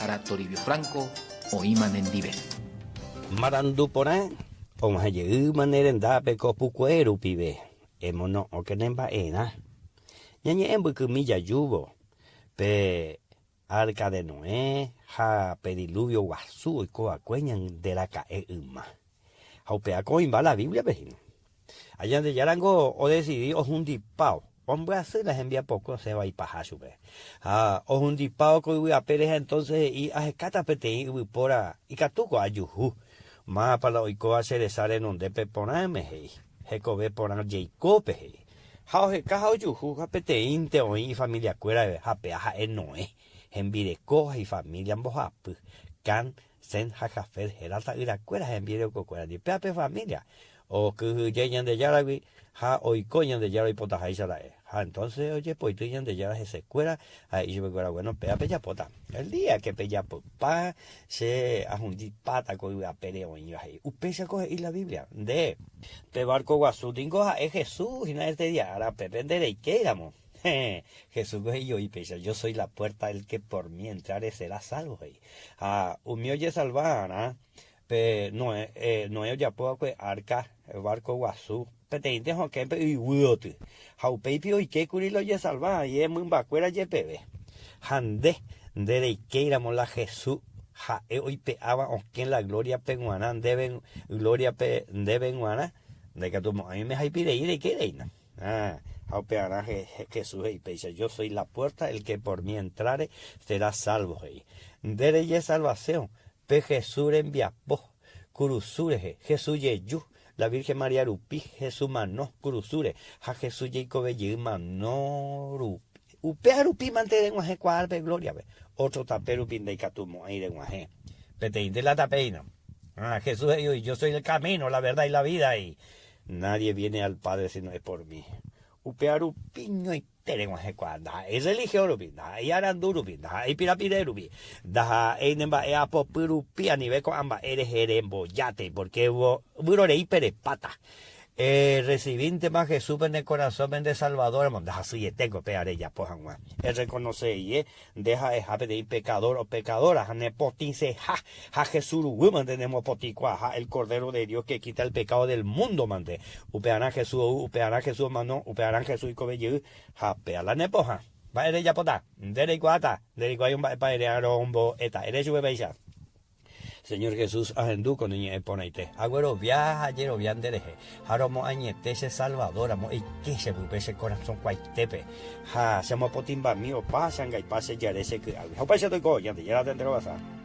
Ára Toribio Franco oĩma nendive. Marandu porã og̃uahẽ jeýma ne rendápe ko pukue rupive, emono'õke ne mba'erã. Ñañe'ẽ mbykymi jajúvo pe Arca de Noé ha pe Diluvio guasu oiko va'ekue ñande raka'e yma. Ha upéva ko oĩmba la Bíbliape hína. Ha Ñandejára ngo odesidi ohundipávo, ombyasy la hembiapokue osẽ vaipaha chupe. Ha ohundipávo ko yvy ape rehe entonces he'i, Ahekáta peteĩ yvypóra ikatúko ajuhu. Mávapa la oikóva che resa renondépe porãme, he'i. Hekove porã jeikópe, he'i. Ha oheka ha ojuhu, ha peteĩnte oĩ ifamiliakuérave, ha péa ha'e Noé, hembireko ha ifamília mbohapy, Cam, Sem ha Jafet héra ta'yrakuéra hembirekokuéra ndive. Péa pe familia okyhyje Ñandejáragui ha oiko Ñandejára oipotaháicha ra'e. Ha entonces ojepoity Ñandejára hesekuéra ha he'i chupekuéra, Bueno, péa pejapóta. El día que pejapopa, che ahundipáta ko yvy apére oĩva, he'i. Upéichako he'i la Biblia. Nde, pe barco guasu ningo ha'e Jesús hína este día árape, pe nde reikéiramo. Héẽ, Jesús ko he'i voi péicha, Yo soy la puerta, el que por mí entrare será salvo, he'i. Ha umi ojesalva va'erã pe Noé, Noé ojapo va'ekue árka, várko guasu, peteĩnte hokẽ pe yvýoty. Ha upéipi oike kuri la ojesalva aie mymbakuéra jepeve. Ha nde, nde reikéiramo la Jesús ha'e oipe'áva okẽ la glóriape g̃uarã ndéve, glóriape ndéve g̃uarã, ndaikatumo'ãi oimeháipi rei reike reína. Ha upearã Jesús he'i péicha, Yo soy la puerta, el que por mí entrare será salvo, he'i. Nde rejesalvasérõ, pe Jesús rembiapo, kurusu rehe, Jesús jeju, la Virgen María rupi, Jesús mano kurusúre, ha Jesús jeikove jey mano rupi. Upéva rupi mante reg̃uahẽkuaa pe glóriape, ótro tape rupi ndaikatumo'ãi reg̃uahẽ. Peteĩnte la tape hína. Ha Jesús he'i voi, Yo soy el camino, la verdad y la vida, he'i. Nadie viene al Padre sino es por mí. Upéva rupi ñoite reg̃uahẽkuaa, ndaha'éi religión rupi, ndaha'éi arandu rupi, ndaha'éi pirapire rupi, ndaha'éi ne mba'e apopy rupi, anive ko'ã mba'e rehe rembojátei, porque vyrorei perepáta. Errecibíntema Jesúspe ne korasõme nde Salvador ramo, ndahasyiete ko péva rejapo hag̃ua. Errekonoseie Nde ha'eha peteĩ pekador o pekadora ha nepotĩseha, ha Jesús ruguy mante nemopotĩkuaaha, el Cordero de Dios que quita el pecado del mundo mante. Upearã Jesús ou, upearã Jesús omano, upearã Jesús oikove jey, ha péa la nepohã. Mba'e rejapóta? Nde reikuaáta, nde reikuaái mba'épa ere arombo'éta. Ere chupe péicha. Señor Jesús, ahendu ko ne ñe'ẽ porãite. Aguerovia ha ajerovia nde rehe, ha romoañete che Salvador ramo, eike che pype che korasõ kuaitépe, ha che mopotĩmbami opa che angaipa che jare che ky'águi. Ha upéicha toiko, Ñandejára tenderovasa.